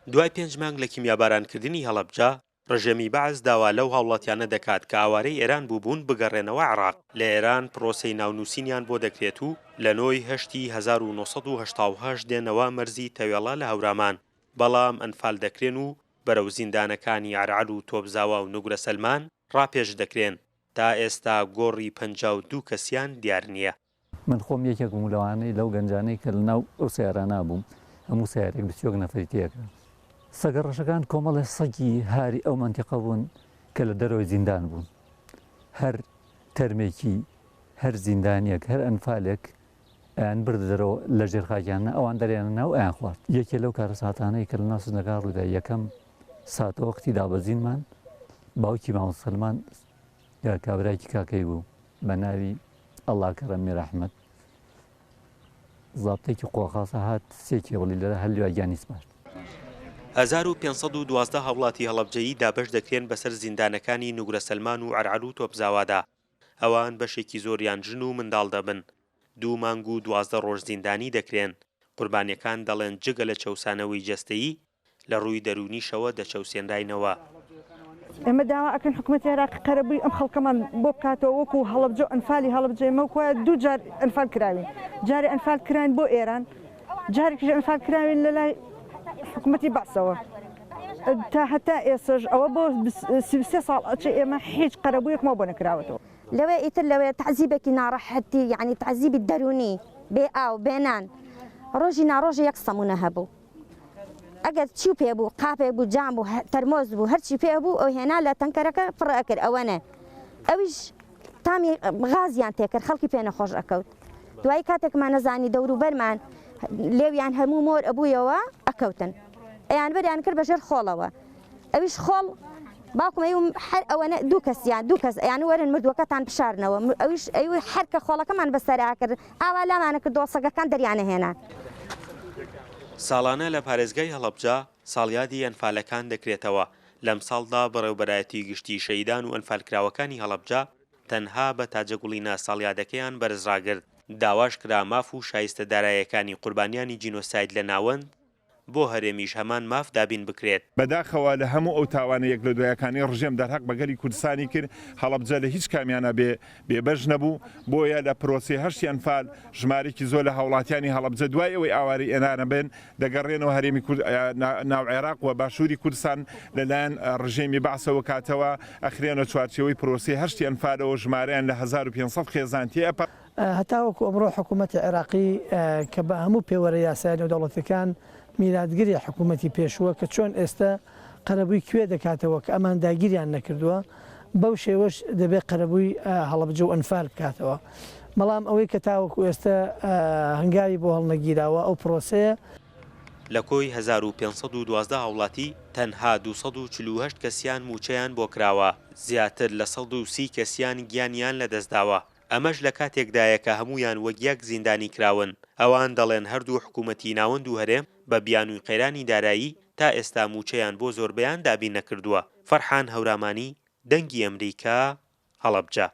دوای پێنج مانگ لە کیمیابارانکردنی هەڵەبجە، ڕژێمی بەعس داوا لەو هاوڵاتیانە دەکات کە ئاوارەی ئێران بووبوون بگەڕێنەوە عێراق، لە ئێران پرۆسەی ناونووسینیان بۆ دەکرێت و لە نۆ ی هەشتی 1988 دێنەوە مەرزی تەوێڵە لە هەورامان، بەڵام ئەنفال دەکرێن و بەرەو زیندانەکانی عەرعەر و تۆپزاوا و نوگرە سەلمان ڕاپێچ دەکرێن، تا ئێستا گۆڕی 52 کەسیان دیار نییە. من خۆم یەکێک بووم لەوانەی لەو گەنجانەی کە لەناو ئەو سەیارانە بووم، هەموو سەیارێک 21 نەفەری تێکرا. سەگە ڕەشەکان کۆمەڵێ سەگی هاری ئەو مەنتیقە بوون کە لە دەرەوەی زیندان بوون. هەر تەرمێکی هەر زیندانییەک، هەر ئەنفالێک ئەیان بردە دەرەوە لە ژێر خاکیان نا، ئەوان دەریانە نا و ئەیان خوارد. یەکێ لەو کارەساتانەی کە لەناو سجنەکان ڕوویدا، یەکەم ساتەوەختی دابەزینمان باوکی مامۆستا سەلمان کە کابرایەکی کاکەی بوو بە ناوی ئەڵا کەرەم میر ئەحمەد زابتێکی قۆخاسە هات سێ کێبڵی لەرە هەر لەویا گیانی سپارد. 1512 هاوڵاتی هەڵەبجەیی دابەش دەکرێن بەسەر زیندانەکانی نوگرە سەلمان و عەرعەر و تۆپزاوادا، ئەوان بەشێکی زۆریان ژن و منداڵ دەبن، دوو مانگ و 12 ڕۆژ زیندانی دەکرێن، قوربانیەکان دەڵێن جگە لە چەوسانەوەی جەستەیی، لە ڕووی دەروونیشەوە دەچەوسێنراینەوە. ئێمە داوا ئەکەین حکومەتی عێراقی قەرەبووی ئەم خەڵکەمان بۆ بکاتەوە وەکو هەڵەبجە و ئەنفالی هەڵەبجە ئێمە وەکو وایە دوو جار ئەنفال کراوین جارێ ئەنفال کراین بۆ ئێران جارێکیش ئەنفال کراوین لە لای حکومەتی بەعسەوە تا هەتا ئێسش ئەوە بۆ 33 ساڵ ئەچێ ئێمە هیچ قەرەبوویەکمان بۆ نەکراوەتەوە. لەوێ ئیتر لەوێ تەعزیبێکی ناڕەحەتی یانی تەعزیبی دەروونی بێ ئاو بێ نان ڕۆژی ناڕۆژی یەک سەمونە هەبوو. ئەگەر چی پێ بوو قاپێک بوو جام بوو تەرمۆز بوو هەرچی پێ بوو ئەو هێنا لە تەنکەرەکە پڕ ئەکرد ئەوەنە ئەویش تامی غازیان تێکرد خەڵکی پێ نەخۆش ئەکەوت دوایی کاتێکمان نەزانی دەوروبەرمان لێویان هەموو مۆر ئەبوویەوە ئەکەوتن ئەیان بەریان کرد بەژێر خۆڵەوە ئەویش خۆڵ باوکم ئەیوم هەر ئەوەنە دوو کەسیان دوو کەس ئەیان وەرن مردووەکەتان بشارنەوە ئەویش ئەیوی هەر کە خۆڵەکەمان بەسەرا کرد ئاوا لامانە کردەوە سەگەکان دەریانەهێنان. ساڵانە لە پارێزگای هەڵەبجە ساڵیادی ئەنفالەکان دەکرێتەوە، لەمساڵدا بەڕێوبەرایەتی گشتی شەهیدان و ئەنفالکراوەکانی هەڵەبجە تەنها بە تاجەگوڵینە ساڵیادەکەیان بەرزڕاگرت، داواش کرا ماف و شایستە دارایەکانی قوربانیانی جینۆساید لە ناوەند بۆ هەرێمیش هەمان ماف دابین بکرێت. بەداخەوە لە هەموو ئەو تاوانە یەک لە دوایەکانەی ڕژێم دەرهەق بە گەلی کوردستانی کرد، هەڵەبجە لە هیچ کامیانا بێ بێ بەش نەبوو، بۆیە لە پرۆسەی هەشتی ئەنفال ژمارەیەکی زۆر لە هاوڵاتیانی هەڵەبجە دوای ئەوەی ئاوارەی ئێران بن دەگەڕێنەوە هەرێمی کورد ناو عێراق و باشووری کوردستان لە لایەن ڕژێمی بەعسەوە کاتەوە ئەخرێنە چوارچێوەی پرۆسەی هەشتی ئەنفالەوە ژمارەیان لە 1500 خێزان تێئەپەڕ. هەتاوەکو ئەمڕۆ حکوومەتی عێراقی کە بە هەموو پێوەرە یاسایە نێودەوڵەتیەکان میراتگری حکوومەتی پێشووە کە چۆن ئێستە قەرەبووی کوێ دەکاتەوە کە ئەمان داگیریان نەکردووە بەو شێوەش دەبێ قەرەبووی هەڵەبجە و ئەنفال بکاتەوە بەڵام ئەوەی کە تاوەکو ئێستە هەنگاوی بۆ هەڵنەگیراوە ئەو پرۆسەیە لە کۆی 1512 هاوڵاتی تەنها 248 کەسیان مووچەیان بۆ کراوە، زیاتر لە 130 کەسیان گیانیان لەدەستداوە. ئەمەش لە کاتێکدایە کە هەموویان وەک یەک زیندانی کراون، ئەوان دەڵێن هەردوو حکوومەتی ناوەند و هەرێم بە بیانووی قەیرانی دارایی تا ئێستا مووچەیان بۆ زۆربەیان دابین نەکردووە. فەرحان هەورامانی، دەنگی ئەمریکا، هەڵەبجە.